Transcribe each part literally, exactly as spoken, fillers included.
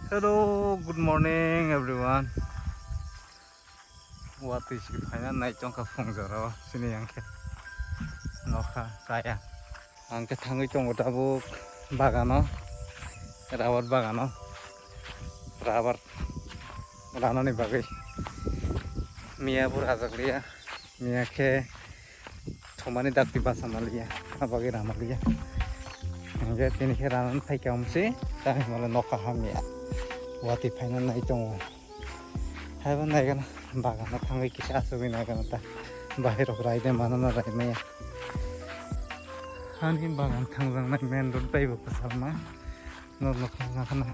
Hello, good morning everyone. Watwi si phaina nai tongkha phung jorao sini yang khe nokha kaya. Ang khe thangwi tongo tabuk bagano, rubber bagano, rubber ranani bagwi. Miya bo rajak liya, miya khe thumani dakti basa maliya, abagwi rama liya. Hingke tini khe ranani phaikha umsi, ta himala nokha hamya. Watwi phaina nai tongo. Haibo naigana bagano thangwi kisa asugwi naigana ta. Bahai rok raide manana raimaya. Hani bagan thangjaknai main road bai bo kwchalma. Nok nok thangjakna.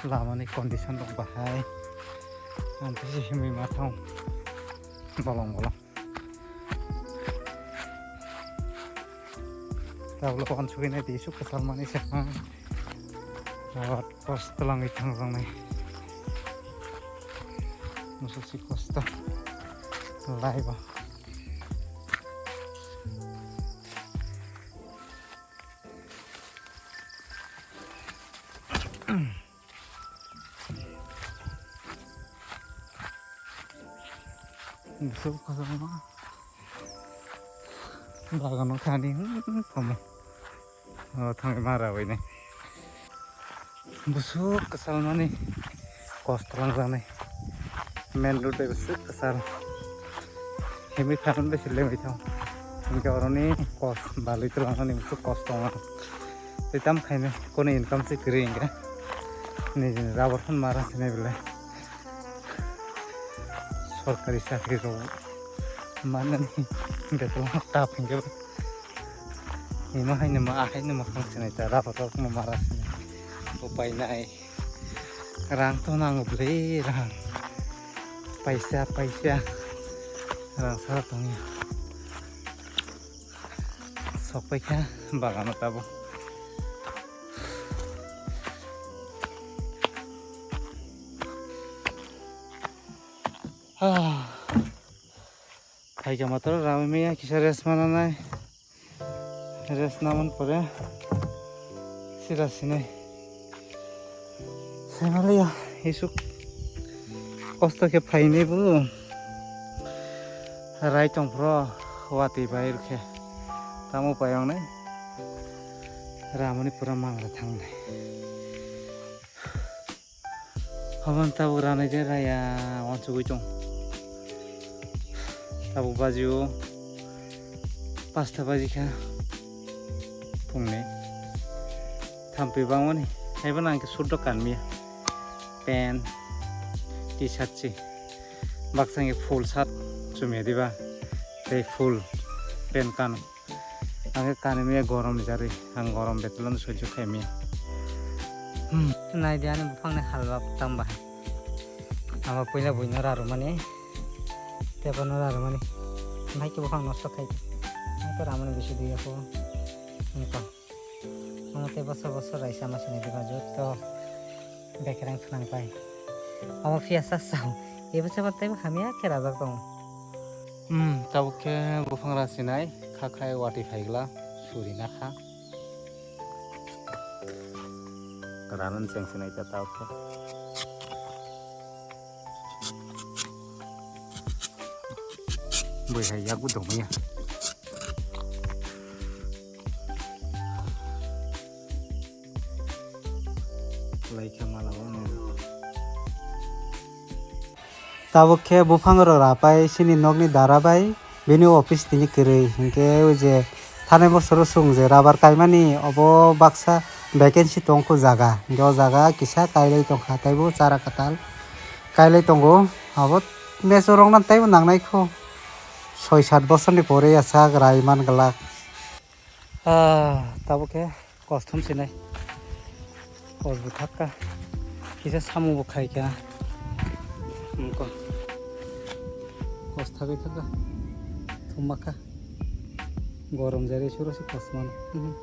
Lamani condition rok bahai. Ang kisa himwi ma thang. Bolong bolong. Tablo uansugwi nai di, isuk kwchal manwi se ha. Aro kos twlangwi thangjaknai. Musu si kosto. Lai bo. Busuk kwchangma bagano thani, hmm, komo. O thangwi ma rawi nai. Busuk kwchalmani kos twlangjaknai. Main road bai busuk kwchal. Himwi phaimani bai se lengwi thang. Hingke oroni kos balwi twlangnani busuk kos tongo. Tei tam khainai kono income se kwrwi hingke. Nijini rubber phano mara sinai belai. Sorkari chakri rok manani betla tap hingke ba. Imo haino ma, ahaino ma khang sinai ta, rubber rok no mara sinai. Upai nai. Rang to nango bwle rang. Paisa, paisa. Rang sara tongya. Sokpai kha bagano tabuk. Ah. Phaikha matro ramwi maya kisa rest mananai. Rest naman pore sira sinai. Saimaliya isuk kosto khe phainai bo. Rai tong phro watwi bai rwkhe. Tamo payong nai. Ramani pura mangra thangnai. Habang tabuk ranai de raya wansugwi tong. Tabuk baji o pasta baji kha phungni thampui bangmani. Haibo nang khe suit rok kanmiya, pant, t-shirt si baksa hwnkhe full shirt chumya diba tei full pant kano. Ang khe kanwi maya gorom ni jarwi, ang gorom betla no soijo khai maya. Hmm. Nai di ani buphang ni halwa tang bahai. Abo puila buino rarwmani, tei bono rarwmani. Bahai khe buphang nosto khai. Ang khe ramani bisi dui ya kho. Ang khe. Ang tei bosor bosor raisa ma sinai diba joto. Bekereng khwnang pai. Abo phiya sa sao. Ebo se tei hamya khe rajak tongo. Hmm, tabuk khe buphang rasinai, kha khai watwi phaigla, suri nakha. Ranan cheng sinai ta tabuk khe. Bui hai yak bu dong ya. Lai kha mala o nai. Tabuk khe buphang rok rapai sini nokni dara bai bini office tini kwrwi hinkhe o je thanai bosoro chwng je rubber kaimani obo baksa vacancy tongkhu jaga hinkhe o jaga kisa kailai tongkha taibo chara kwtal kailai tongo abo meso rokno taibo nangnai kho soi sat bosorni pore ya sak rai man glak. Ah, tabuk khe kostom sinai. Kos bo thak kha. Kisa samung bo khai kha. Wngkha. Kos thagwi thak kha. Thumma kha. Gorom jari suro se kos mano. Mhm.